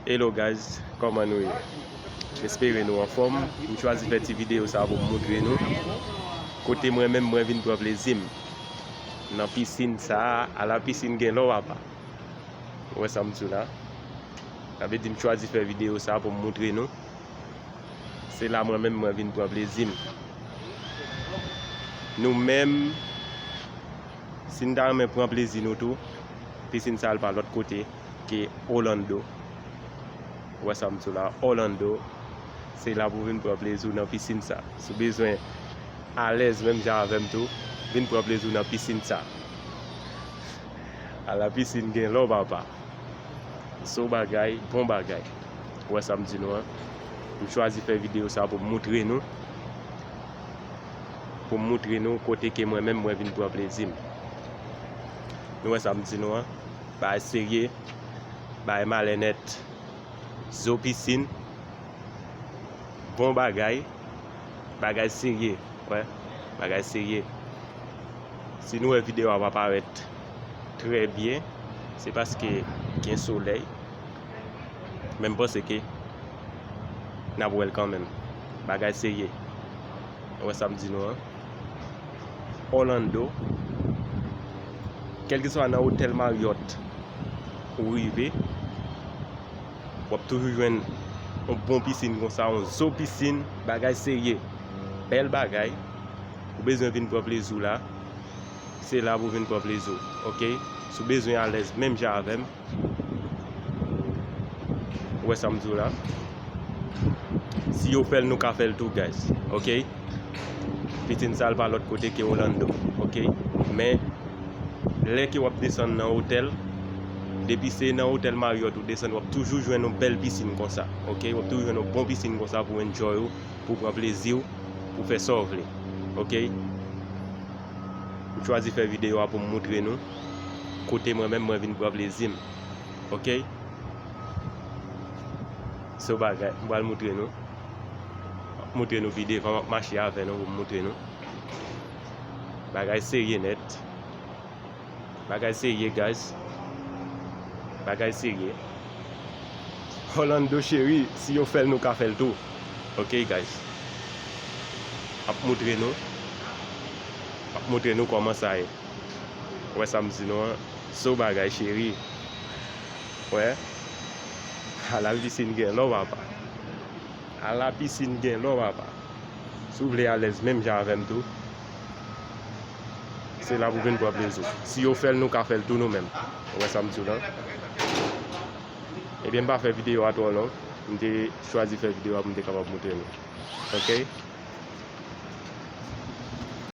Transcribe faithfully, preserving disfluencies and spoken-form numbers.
Hello guys, kòman nou ye? M espere nou anfòm. M chwazi fè ti videyo sa pou m moutre nou kote mwen menm mwen vin pran plezi m nan pisin sa a. Ala pisin gen lò papa. Ou wè sa m di w la? Sa vle di m chwazi fè videyo sa pou m moutre nou. Se la mwen menm mwen vin pran plezi m. Nou menm, si n ta renmen pran plezi nou tou, pisin sa a pa lòt kote ke Orlando. Ou wè sa m di w la, Orlando. Se la pou w vin pran plezi w nan pisin sa. Si w bezwen alèz menm jan avè m tou, vin pran plezi w nan pisin sa. Ala pisin gen lò papa. So bagay, bon bagay. Ou wè sa m di nou an? M chwazi fè videyo sa pou m moutre nou. Pou m moutre nou kote ke mwen menm mwen vin pran plezi m. Nou wè sa m di nou an? Bagay serye, bagay malè nèt. Zo pisin, bon bagay, bagay serye, wè, bagay serye. Si nou wè videyo a pa parèt trè byen, se paske gen solèy. Men m panse ke n ap wè l kanmenm. Bagay serye. Ou wè sa m di nou an? Orlando, kèlkeswa nan otèl Marriott ou rive, w ap toujou jwenn yon bon pisin konsa, yon zo pisin, bagay serye. Bèl bagay. Ou bezwen vin pran plezi w la, se la pou w vin pran plezi w, oke? Si w bezwen alèz menm jan avè m, ou wè sa m di w la? Si yo fè l, nou ka fè l tou, guys, oke? Pisin sa a pa lòt kote ke Orlando, oke? Men, lè ke w ap desann nan otèl, depi se nan otèl Marriott ou desann, w ap toujou jwenn yon bèl pisin konsa, oke? W ap toujou jwenn yon bon pisin konsa pou w enjoy ou, pou w pran plezi w, pou w fè sa w vle, oke? M chwazi fè videyo a pou m moutre nou kote mwen menm mwen vin pran plezi m, oke? So bagay, m pral moutre nou. M ap moutre nou pi devan, m ap mache avè nou pou m moutre nou. Bagay serye nèt. Bagay serye, guys. Bagay serye. Orlando cheri, si yo fè l, nou ka fè l tou. Oke, guys. M ap moutre nou. M ap moutre nou kòman sa ye. Ou wè sa m di nou an? So bagay, cheri. Wè. Ala pisin gen lò, papa. Ala pisin gen lò, papa. Si w vle alèz menm jan avè m tou, se la pou w vin pran plezi w. Si yo fè l, nou ka fè l tou nou menm. Ou wè sa m di w lan? Ebyen, m pa fè videyo a twò long. M te chwazi fè videyo a pou m te kapab moutre nou. Oke?